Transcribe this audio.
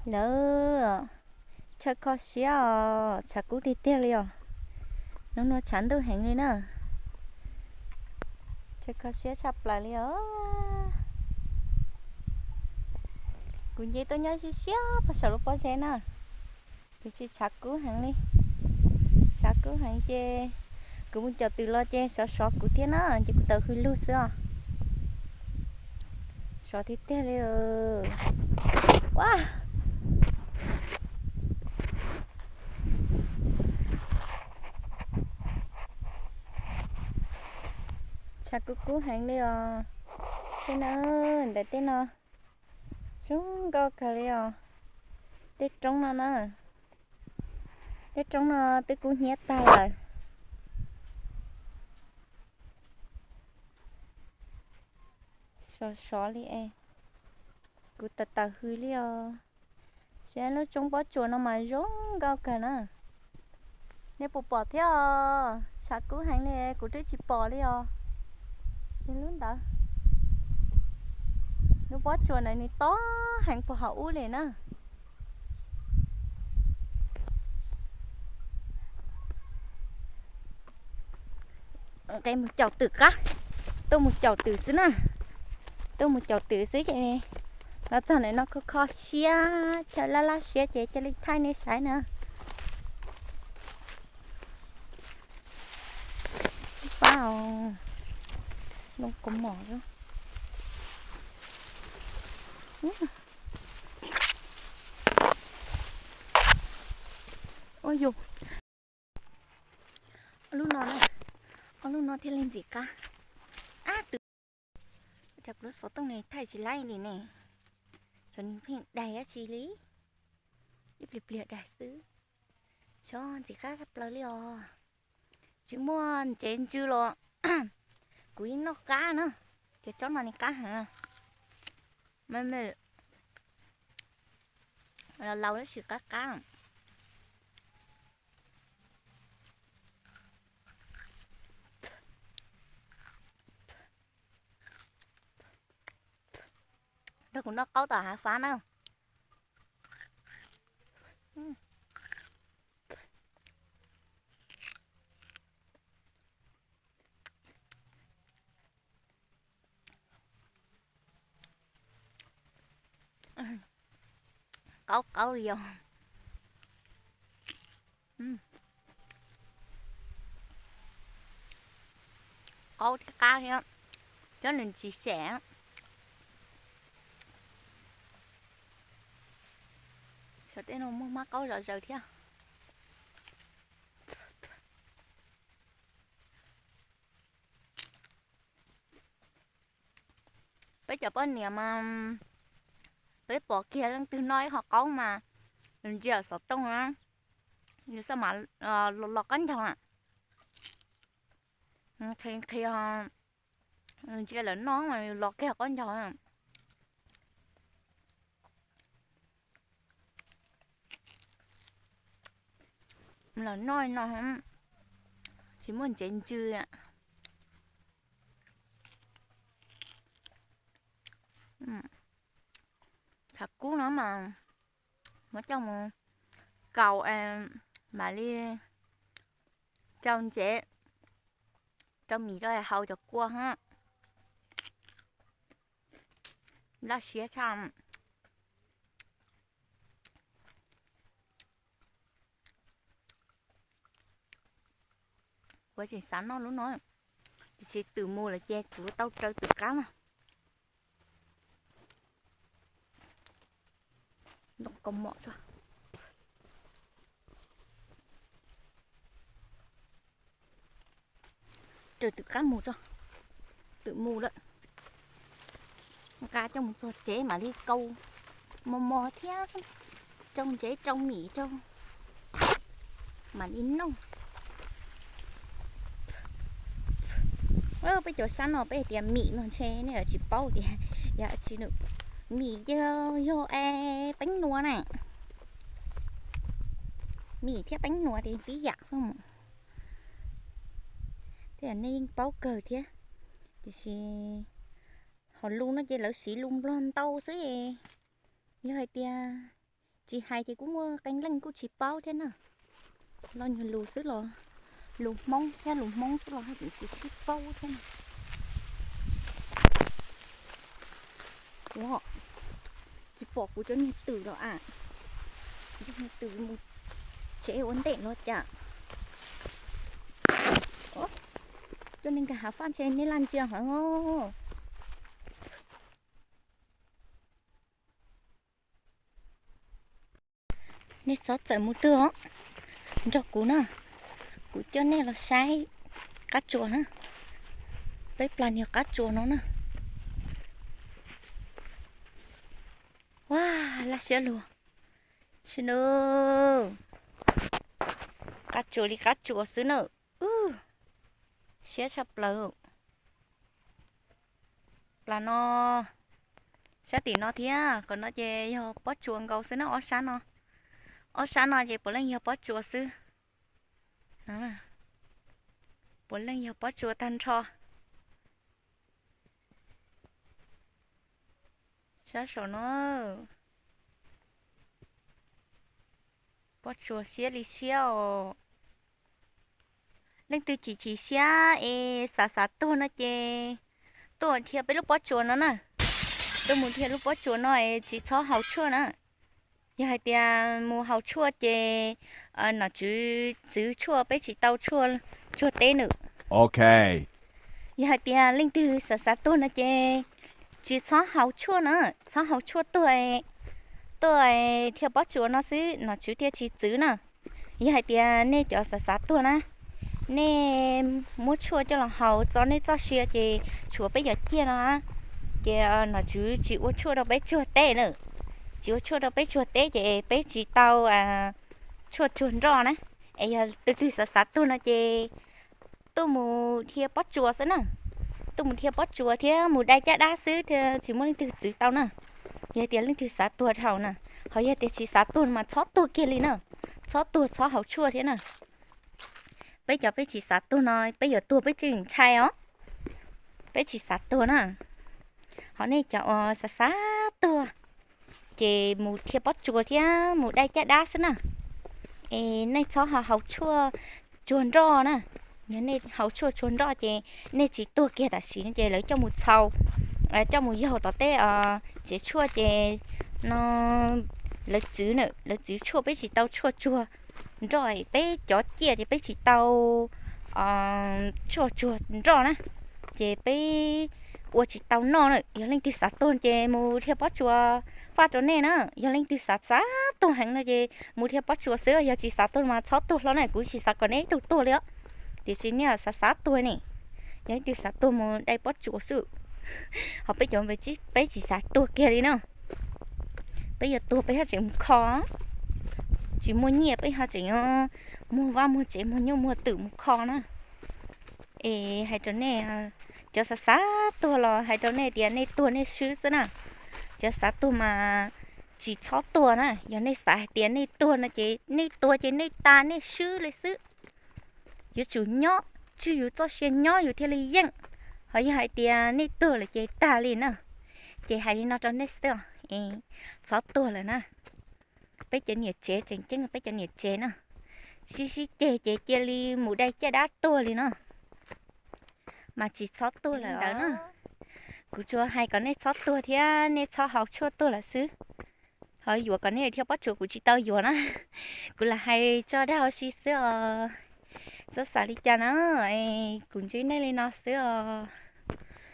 Lawv chaw kho siab os, tshav kub tiag tiag li os. Hnub no tshav ntuj heev li na. Chaw kho siab tshaj plaws li os. Kuv nce tuaj nyob siab siab pog saum lub pob zeb na, tiam sis tshav kub heev li. Tshav kub heev ces kuv mus caum twm los ces sov sov kuv thiab na, ces kuv tawm hws lug xwb os. Sov tiag tiag li. Ua, tshav kub kub heev li os. Saib na, ntawm tej no zoo nkauj kawg li os. Tej roob no na, tej roob no twb kub hnyiab tag lawm. Sov sov li es kuv tawm tawm hws li os. Saib lub roob pob tsuas no mas zoo nkauj kawg na. Nej puas pom thiab os? Tshav kub heev li, kuv twb tsis pom li os. Lub ntawd, lub pob tsuas ntawd nws tob heev puag hauv ub li na. Nqe mus caum twm qab, tuaj mus caum twm xwb na. Tuaj mus caum twm xwb ces los txog ntawm no kho kho siab, chaw laj laj siab ces cia li thaij nej saib na. Pab, loo kaus mom. Ua yus, ob lub no na, ob lub no thiaj li ntxim qab. Ab, twm, cas kuv lub xov tooj ne thaij tsis laib li ne. Xyov nws pheej daig dab tsi li, ib pliag pliag daig xwb. Xyov ntxim qab tshaj plaws li os. Tsis muaj ntsev ntsws los kuv yeej noj qab na. Ces tsob no nws qab heev. Me me, laus laus tab sis qab qab. Nrog kuv noj qaub tom hav fab na. Qaub qaub li os. Qaub thiab qab thiab, cov nws tsis xav. Saum tej no muaj mab qaub zom zaws thiab. Peb cov poj niam mas peb pom kiag leej twg noj ib qho qaub mas nws ntsia xov tooj na, nws xav mas los qaub ncaug na. Qhia qhia, ntsia lawv noj mas los kiag qaub ncaug. Los noj no tsis muaj ntsev ntsws. Tshav kub no mas muab coj mus kaus mam li rau ntsev, rau mis rau hau cov kua ha. Laj siab tshaj. Kuv tseem xav noj lub no, tiam sis twm mus lawm ces kuv tau raws twm qab na. Ntoo kaus mom tso. Raws twm qab mus tso. Twm mus lawm. Nqa coj mus txog tsev mam li kaus mos mos thiab rau ntsev rau mis rau mam li noj. Peb cov sab no peb tias mim no ntshe nej tsis paub tias yog tsis, mim ces yog es peeb nua na. Mim thiab peeb nua ces tib yam xwb. Tej nej yeej paub kawg thiab, tiam sis hom lus no ces lawv siv lus Nplog ntau xwb. Yog hais tias Tsis hais ces kuj muaj qee leej kuj tsis paub thiab na. Los nyuag lus xwb los, lus Hmoob thiab lus Hmoob xwb los haj tseem tsis sib paub thiab na. Ua, tsis pom kuv cov niag twm los a. Kuv cov niag twm mus tsev ua ntej los cas. Coj nej nkag hav faj ntshe nej laj ntsia heev. Nej txhob txawm mus twg os, nrog kuv na, kuv coj nej los saib qab tsuas na. Peb plas niag qab tsuas no na. Ua, laj siab luag. Sim no, qab tsuas li qab tsuas xwb na. Siab tshaj plaws. Plas no, sab tim no thiab, qhov no ces yog pob tsuas nkaus xwb na, ob sab no. Ob sab no ces puav leej yog pob tsuas xwb. Puav leej yog pob tsuas tag nrho. Sab saum no, pob tsuas siab li siab os. Leej twg chim chim siab es xav xav tuag no ces tuaj dhia peb lub pob tsuas no na. Tuaj mus dhia lub pob tsuas no es tsis txhob haus tshuaj na. Yog hais tias mus haus tshuaj ces nom tswv txwv tshuaj peb tsis tau tshuaj tsuag teb nws. Yog hais tias leej twg xav xav tuag no ces tsis txhob haus tshuaj na, txhob haus tshuaj tuaj, tuaj dhia pob tsuas no xwb nom tswv thiaj tsis txwv na. Yog hais tias nej cov xav xav tuag na, nej muab tshuaj coj los haus txo nej txoj sia ces tshuav peb cov ciaj no, ces nom tswv tsis ua tshuaj rau peb tsuag teb na. Tsis ua tshuaj rau peb tsuag teb ces peb tsis tau tshuaj tsuag nroj na. Es yog tus twg xav xav tuag no ces tuaj mus dhia pob tsuas xwb na. Tuaj mus dhia pob tsuas thiab mus dai caj dab xwb thiab tsis muaj leej twg txwv tau na. Yog tias leej twg xav tuag dhau na, ho yog tias tsis xav tuag mas txhob tuag kiag li na. Txhob tuag txhob haus tshuaj thiab na. Peb cov peb tsis xav tuag no peb yuav tuag peb tseem ntshai os. Peb tsis xav tuag na. Ho nej cov uas xav xav tuag ces mus dhia pob tsuas thiab mus dai caj dab xwb na. Es nej txhob ho haus tshuaj tsuag nroj na. Yog nej haus tshuaj tsuag nroj ces nej tsis tuag kiag tam sim no ces lawv coj mus txhaus, coj mus yaug tom tej tsev tshuaj ces no lawv txwv na, lawv txwv tshuaj peb tsis tau tshuaj tsuag nroj, peb cov ciaj ces peb tsis tau tshuaj tsuag nroj na, ces peb ua tsis tau noj na. Yog leej twg xav tuag ces mus dhia pob tsuas faj rau nej na. Yog leej twg xav xav tuag heev no ces mus dhia pob tsuas xwb, yog tsis xav tuag mas txhob tuag hlo na, kuv tsis xav kom nej ib tug tuag li os. Tiam sis nej xav xav tuag ne, yog leej twg xav tuag mus dai pob tsuas xwb. Ho peb cov peb tsis xav tuag kiag li na. Peb yuav tuag peb ho tseem mus kho, tsis muaj nyiaj peb ho tseem muag vaj muag tsev muag nyuj muag twm mus kho na. Es hais rau nej, cov xav xav tuag los hais rau nej tias nej tuag nej swb xwb na. Cov xav tuag mas tsis txhob tuag na. Yog nej xav hais tias nej tuag no ces nej tuag ces nej tas nej swb li xwb. Yuav tsum nyob, tswj yus txoj sia nyob yus thiaj li yeej. Ho yog hais tias nej tuag lawm ces tag li na. Ces hais li no rau nej xwb os, txhob tuag lawm na. Peb cov niam tsev tseem ceeb peb cov niam tsev na, sib sib ceg ces cia li mus dai caj dab tuag li no. Mas tsis txhob tuag lawm ntawd na. Kuv tsuas hais kom nej txhob tuag thiab nej txhob haus tshuaj tuag lawm xwb. Ho yuav kom nej dhia pob tsuas kuv tsis tau yuav na. Kuv lam hais tso dag ua si xwb os. Txhob xav li cas na, kuv ntsib nej li no xwb os.